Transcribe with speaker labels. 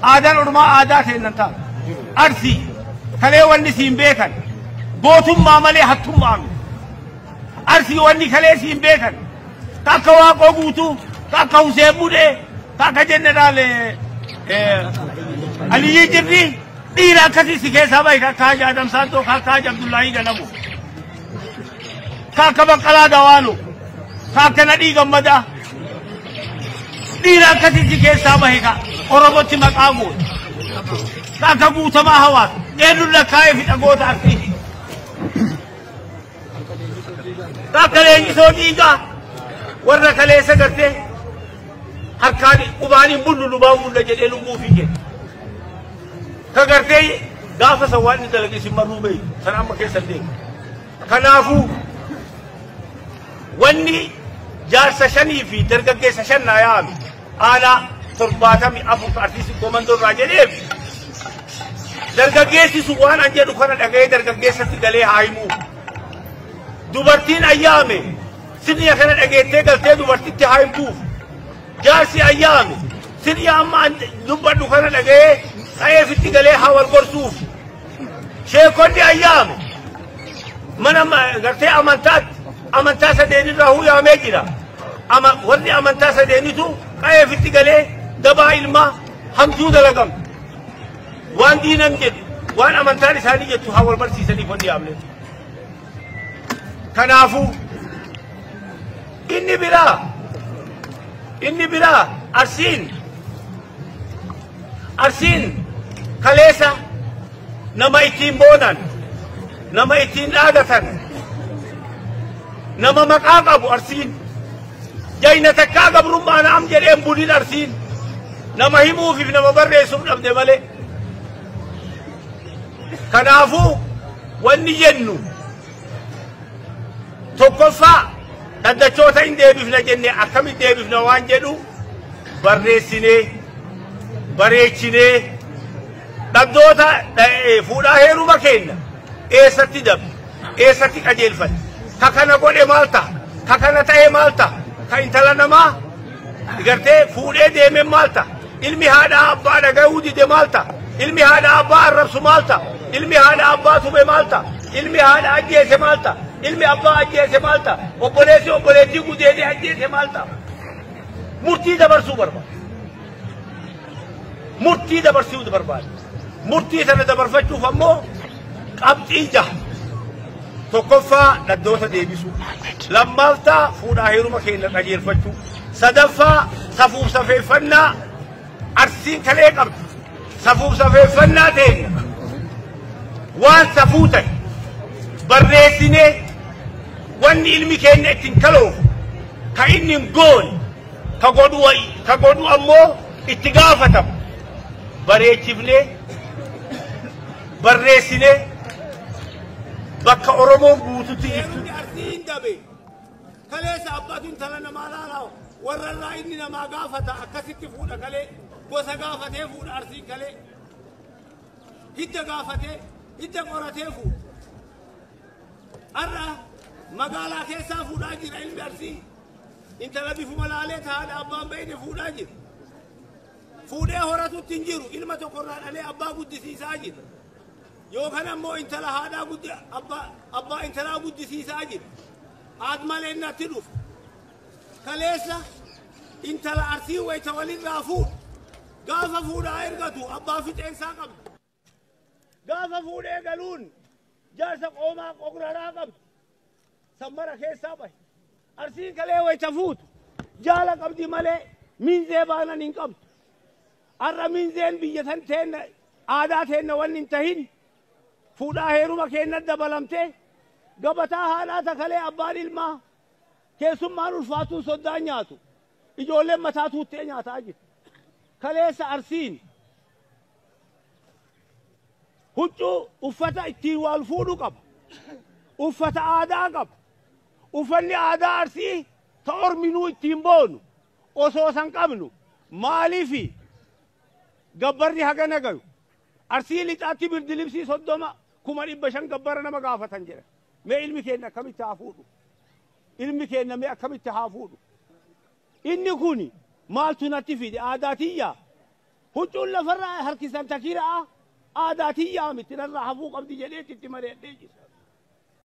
Speaker 1: Aadaan Oromoo aadaa seenan ta'a. Arsii kalee wanni siin beekan gootummaa malee hattummaa miti. Arsii wanni kalee siin beekan takka Waaqoo Guutuu, takka Huseen Mudee, takka Jeneraal Aliyyii Jirri dhiira akkasii si keessaa bahe kakka Haji Adam Saantoo, kakka Haji Abdullaahii Galamu, kakka Baqqalaa Dawaalo, kakka Nadhii Gammadaa. Dhiira akkasii si keessaa bahe ka Oromootti maqaa goote. Akka guutamaa hawaasa. Eenyuun lakkaa'ee fixa goota Arsii. Akka leenjisoo dhiigaa warra kaleessa gartee harkaan qubaan hin bullu lubaan bulla jedhee lubbuu fi jedhe. Ka gartee gaafa san waan inni dalage isin marruu beeku. Sana amma keessa deemu. Kanaafuu wanni jaarsa shanii fi dargaggeessa shan naa yaa'ame aanaa 74 artiistii komandoo irraa jedheef dargaggeessi sun waan an jedhu kana dhaga'ee dargaggeessatti galee haa himuu. Dubartiin ayyaame sirniya kana dhageettee galtee dubartitti haa himtuuf. Jaarsi ayyaame sirniya amma an dubbadhu kana dhaga'ee qa'eefitti galee haa wal gorsuuf. Sheekonni ayyaame mana gartee amantaatti amantaa sadeenirraa huyaamee jira. Warri amantaa sadeenitu qa'eefitti galee dabaa ilmaa hamtuu dalagamtu. Waan diinan jedhu waan amantaan isaanii jettu haa wal barsiisaniif wanni yaamne. Kanaafuu inni biraa Arsiin kaleessa nama ittiin boonan, nama ittiin dhaadatan, nama maqaa qabu Arsiin. Jayna takkaa gabrummaa naam jedheen bulin Arsiin. Nama himuufiif nama barreessuuf dhabde malee. Kanaafuu wanni jennu tokkoffaa dhaddachoota hin deebifna jenne akkamitti deebifna waan jedhu barreessinee bareechinee dhabdoota fuudhaa heeruma keenya eessatti dabne eessatti qajeelfanne ka kana godhe maal ta'a ka kana ta'e maal ta'a ka intala namaa gartee fuudhee deeme maal ta'a ilmi haadhaa abbaa dhaga'uu dide maal ta'a ilmi haadhaa abbaa arrabsu maal ta'a ilmi haadhaa abbaa tume maal ta'a ilmi haadha ajjeese maal ta'a ilmi abbaa ajjeese maal ta'a obboleessi obboleettii gudeedee ajjeese maal ta'a murtii dabarsuu barbaada. Murtii dabarsuu barbaada. Murtii sana dabarfachuuf ammoo qabxii jaha. Tokkoffaa dhaddoota deebisuu. Lammaffaa fuudhaa heeruma keenya qajeelfachuu. Sadaffaa safuuf safeeffannaa Arsiin kalee qabdu safuuf safeeffannaa teenna waan safuu ta'e barreessinee wanni ilmi keenya ittiin kaloofu ka inni hin goone ka godhu ammoo itti gaafatamu bareechifnee barreessinee bakka Oromoon guututti jirtu. Arsiin dabe kaleessa abbaatu intala namaa laalaa warra irraa inni namaa gaafata akkasitti fuudha kalee gosa gaafatee fuudha Arsiin kalee hidda gaafatee hidda qoratee fuudha. Har'a magaalaa keessaa fuudhaa jira ilmi Arsii. Intala bifuma laalee taa'aadha abbaan beeyne fuudhaa jira. Fuudhee horatutti hin jiru ilma tokkorraa dhalee abbaa guddisiisaa jira. Yookaan ammoo intala haadhaa guddi abbaa intalaa guddisiisaa jira. Haad malee natti dhufu. Kaleessa intala Arsii wayita walirraa fuudhu. Gaafa fuudhaa ergatu abbaa fixeensaa qabdi. Gaafa fuudhee galuun jaarsa qoomaa qoqraraa qabdi. Sammara keessaa bahe. Arsiin kalee wayita fuutu jaala qabdi malee miinzee baanan hin qabdu. Har'a miinzeen biyya san teenna aadaa teenna wanni hin tahin fuudhaa heeruma keenna dabalamtee gabataa haadhaa takalee abbaan ilmaa keessummaan ulfaatuun soddaan nyaatu ijoolleen mataa tuuttee nyaataa jirti. Kaleessa Arsiin huccuu uffata ittiin wal fuudhu qaba. Uffata aadaa qaba. Uffanni aadaa Arsii ta orminuu ittiin boonu osoo san qabnu maaliifi gabbarri hagana gayu Arsii lixaatti birdilibsii 30 500,000 gabbara nama gaafatan jedha. Mee ilmi keenya akkamitti haa fuudhu? Ilmi keenya mee akkamitti haa fuudhu? Inni kun maaltu natti fide aadaa tiyyaa? Huccuun lafarraa harkisan takiraa aadaa tiyyaa miti narraa hafuu qabdi jedhee itti mari'adhee jira.